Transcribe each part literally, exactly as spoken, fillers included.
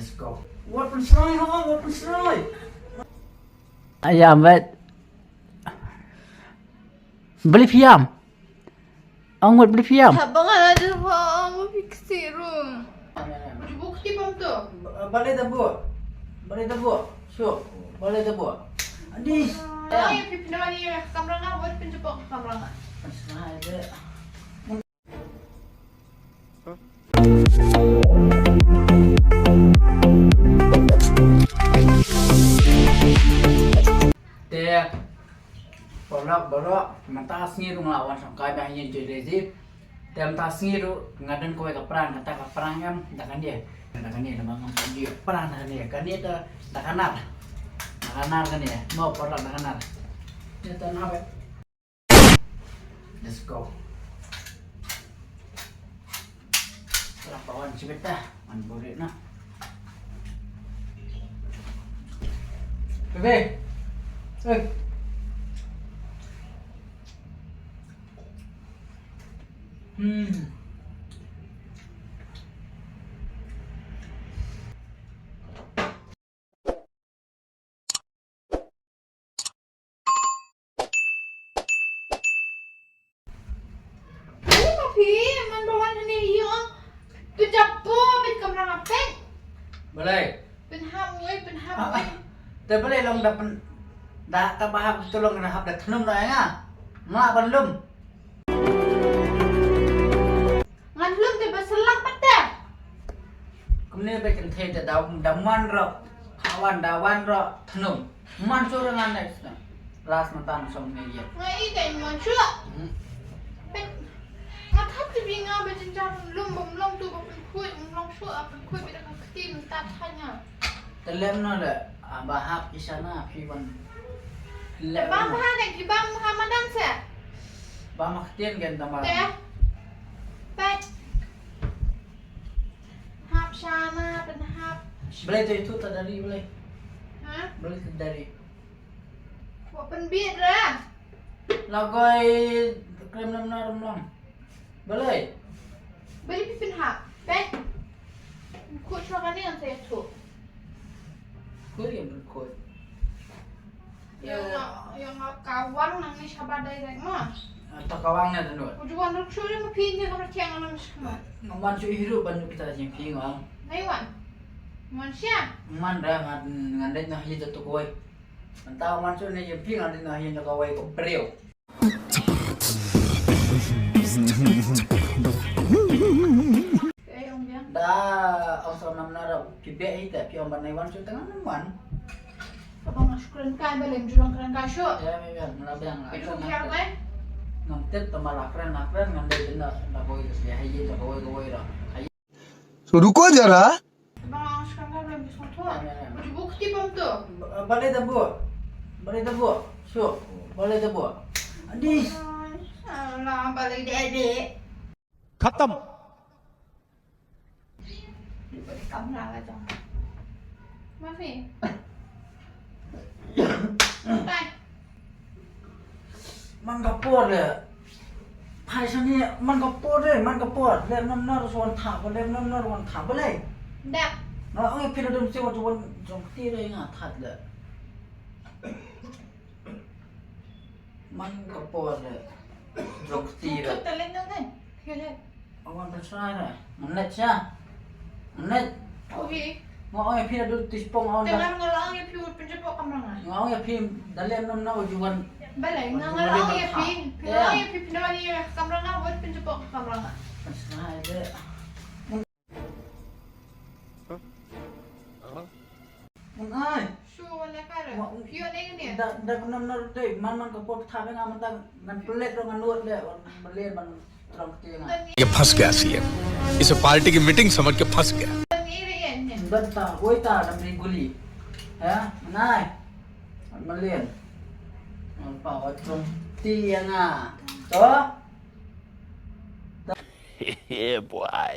Let's go. Wat pynshrai ha, wat pynshrai. Ayam bet. Beli piam. Ang wat beli piam. Haba nga la dep ha ang ma phi ksih ruh. Ju buk ti pam tu. Ba-, balei da buk? Balei da buk? Shu. Balei da buk? Adi. Ai, phi pynwan ïa ka kamra nga, wat pynjepok ka kamra nga. Pynshrai de. Te, paralok baroh, mynta ka sngi ruh nga la wan shongkai ba ha ïing jong i Daisy. Te mynta ka sngi ruh nga don kawei ka prank, kata ka prank em da kane. Da kane, da ma ngam pat dei prank da kane. Kane te da ka nar. Da ka nar kane. Mo paralok, da ka nar. Te te na be. Let's go. Telah pawan cibit dah. Man buri na. Bebe. Eh. Hmm. Ui, ma phi, man ba wan hangne ïa. Pynjap po, pyn kamra nga pek. Balei? Pynhap ngui, pynhap ngui. Te balei long da pyn, da ka ba hap tu long na hap da thnum da nga. Nga ban lum. Ngan lum te ba selang pat te. Kumne ba kynthei te da, da man ro, hawan da wan ro, thnum. Man shu ro ngan next na. Last man tan song ne ye. Nga i dei man shu. Hmm. Bet. Nga thap te bi nga ba jynjar lum bym long tu ba pynkhuid, bym long shu a pynkhuid bi da ka kti mynta thait nga. Te lem no le, ah, ba hap i shana phi wan. Te lem bam no. Ha ne, phi bam ha madan se. Bam ha ktien gen tamar. Te. Peit. Hap shana, pynhap. Balei te itu ta dari balei? Ha? Balei ta dari? Wa pynbit ra. Lagoi krem nam na rum nam. Balei? Balei phi pynhap? Peit. Khut shuwa kane ngan sa ïathuh. Khut ïa pynkhut. Ïa nga, ïa nga kawang nangne shabar dai dai ma. Ah, ta kawang na tanut. U juan ruk shuh ma phi ïa ka racheng ngam shkma. Ngam wan shuh hi ruh ban kita jingphi ngam. Nai wan. Man sha. Man ra ngan, ngan dai na hi ta tu kawai. Mynta man shu ne ïa phi ngan dei na hi na kawei ka briew. Da ong sa nam na ra phi beh hi te phi ong ban nai wan shu te ngan man. Ka bang shu kren kai ba lem ju long kren kai shu. Ya, ya, ya, na biang. Phi ju kren kai. Ngam tip ta ma la kren na kren ngan dei dei na da boi ka sia hi da kawei kawei ra. तो रुको जरा। Balei da buk? Balei da buk? Shu, balei da buk? Adi. Alah, balei da buk? खत्म। Mafi. Man ka por le. Phai shane, man ka por le, man ka por. Lem nam nar wan thap, lem nam nar wan thap le. Dak. Nga ong phi la dum se wat wan jong ti le nga that le. Man ka por le. Jong ti le. Talent dong kan? Awan pynshrai ra. Ngam leit sha. Ngam leit. Ohi. Nga ong ïa phi la dut tispong ong. Te nga la ong ïa phi wat pynjapok kamra nga. Nga ong ïa phi da lem nam na u juwan. Balei nga la ong ïa phi. Phi la ong ïa phi phi la ong ïa kamra nga wat pynjapok kamra nga. Pynshrai de. Ngan ai. Shu wan leh kare. Phi wan eng ne? Da, da nam na dei man man ka por tha nga man da ngan pelet ro ngan nuat le wan pelet ban trong te nga. ये फंस गया सीएम, इसे पार्टी की मीटिंग समझ के फंस गया। Ban ta, woi ta dam ri guli. Ha? Nai. Malen. Ngan pa wa trong te nga. To? Yeah, boy.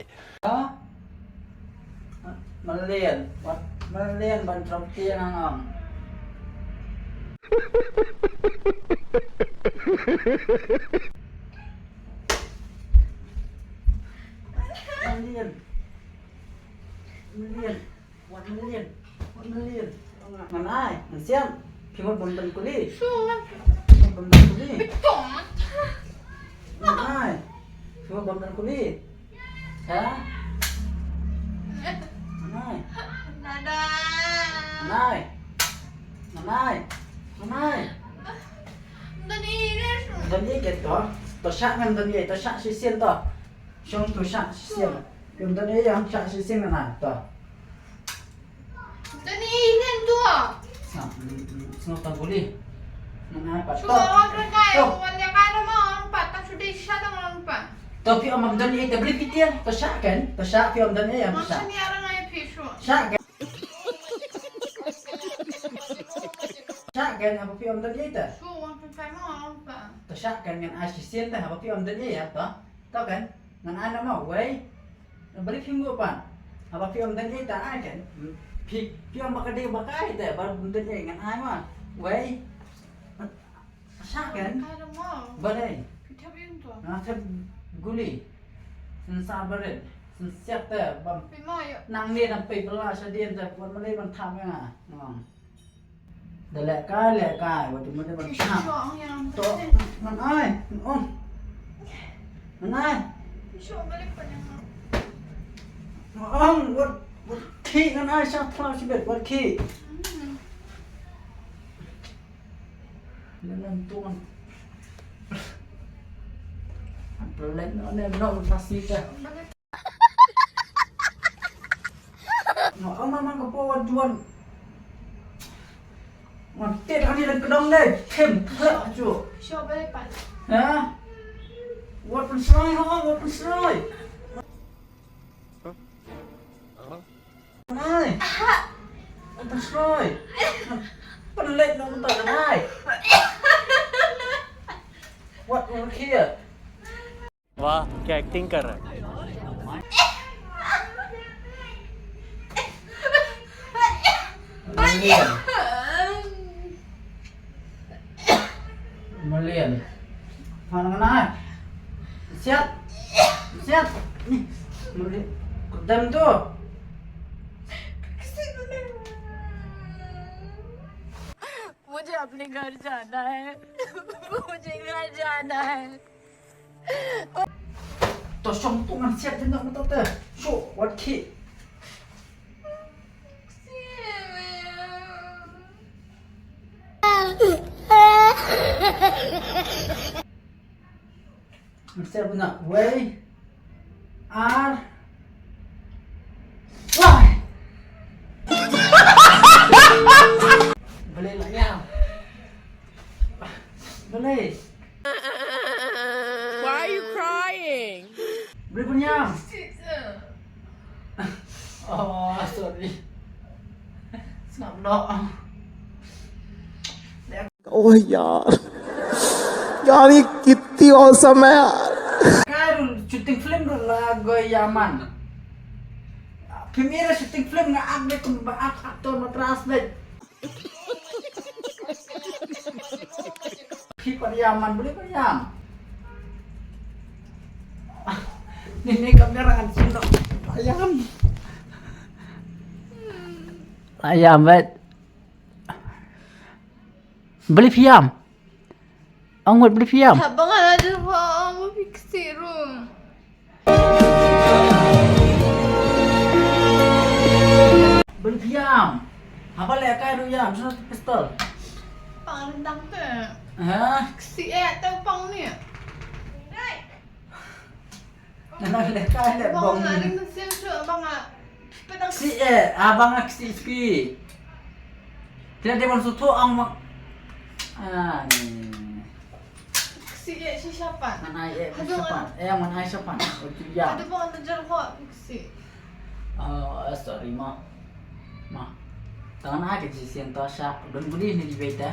Malen, malen ban trong tiang ang. Malen. Malen. Wat mlien, wat mlien. Ngan ai, ngan siam. Phi mut bym don kuli. Sure. Mut bym don kuli. Betul. Ngan ai. Phi mut bym don kuli. Ha? Ngan ai. Nada. Ngan ai. Ngan ai. Ngan ai. Don i ne. Don i ke to. To shah ngan don i, to shah shisien to. Shong to shah shisien. Phi ym don ei ïa, shah shisien ngan ai to. Don ei nen to. Sa, mm, mm, sngewthuh kuli. Ngan ai pat to. Shu wan ra kai, to. Wan ïa kai ra ma wan pat, ta shu dei sha dang wan pat. To phi ym don ei te beli phi tieng, to shah kan, to shah phi ym don ei ïa, to shah. Shah kan. Shah kan, haba phi ym don ei te. Shu wan ra kai ma wan pat. To shah kan ngan ai shisien te haba phi ym don ei ïa to. To kan, ngan ai namar, wei. Beli phi nguh pat. Haba phi ym don ei te ai kan. Phi, phi ym ba ka dei ba ka ai te, ba ym don ei ngan ai ma. Wei. Shah kan. Ka da ma. Balei. Phi thap ïa to. Nga thap kuli. Sngewsih barit. Sngewsih te bam. Phi ma ïa. Nang ne nang pei bela shadien te, wat mlei ban thap ïa nga. Nang. Da lehkai, lehkai, wat tu mut ban shah. To, ngan ai, ngan ong. Ngan ai. Ngan ong, wat, wat khih ngan ai shah thlaw shibit, wat khih. Ngan ong tu ngan. Pelet no ne no plastik ka. Nga ong ma man ka por wan tuan. Nga tet hani lem kedong dei. Them, them, ju. Sure, boleh, Pak. Ha? Wat pynsroi ho, wat pynsroi. Nai. Wat pynsroi. Pynleit nong ta nai. Wat, wat here. वाह, क्या एक्टिंग कर रहा है। Malian. Malian. Mana mana? Siap. Siap. Ni. Malian. Kedam tu. मुझे अपने घर जाना है। मुझे घर जाना है। To shong tu ngan siap jin dong to te. Shu, wat khih. Ngan siap na. Wei. Ar. Wai. Balei la ïam. Balei. Why are you crying? Balei pynïam. Oh, sorry. Sngap noh. Oh यार, यार ये कितनी औसम है यार। Kai ruh shooting film ruh la go ïa man. Phim ïa shooting film nga ak de kum ba ak actor Madras de. Phi pat ïam man, balei pat ïam. Ni ni kam ïa rangan sino. Ïam. Ïam bet. Balei phi ïam? Ong wat balei phi ïam? Haba nga la jubab ong ba phi ksih ruh. Balei phi ïam? Haba lehkai ruh ïam, shu pistol. Pang rentang te. Ha? Ksih eh te pang ni. Nga la lehkai leh bong. Bang nga ring mynsiem shuh bang nga. Ksih eh, ah bang nga ksih spi. Phi la dei ban sngewthuh ong ma. Ah, ni. Ksih eh shisha pat. Ngan ai eh shisha pat. Eh, ngan ai shisha pat. Oh, tu ïa. Haduh ba ngan jur ho ksih. Oh, sorry ma. Ma. Tang ngan ai ka shisien to sha. Don buli ni di beta.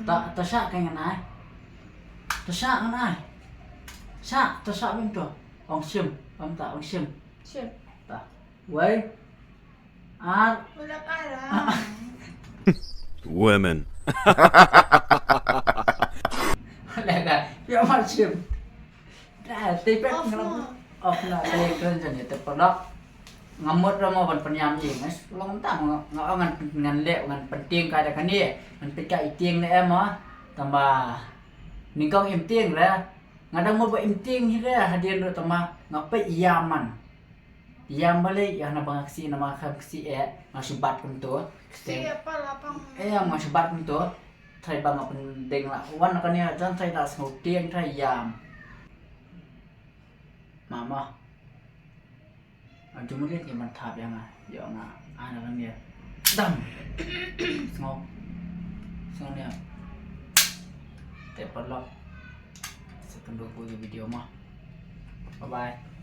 To, to sha ka ngan ai. To sha ngan ai. Sha, to sha bem to. Ong shim, ong ta, ong shim. Shim. Ta. Wei. Ar. Women. Lega, phi ong shim. Da, te pet. Off na, te kren jan te pala. Nga mut ra mo ban pynïam ïing, eh, long tam nga, nga, ngan, ngan leh, ngan pyntieng ka da kane, ngan pynka i tieng ne em, ah. Tangba nyngkong im tieng re, nga dang mut ba im tieng hi re, hadien ruh tangba nga peit ïam man. Ïam balei, ïa na ba nga ksi, na ba nga ksi eh, nga shu bat kumto. Ksi eh, pa lapang. Eh, nga shu bat kumto. Trai ba nga pyndeng la. Wan na kane, jan trai da sngew tieng, trai ïam. Mama. Aju mungkin ki man thap ïa nga. Ïa nga. Ana kan dia. Dam. Sngew. Sngew nia. Te parlok. Second dua video mah. Bye bye.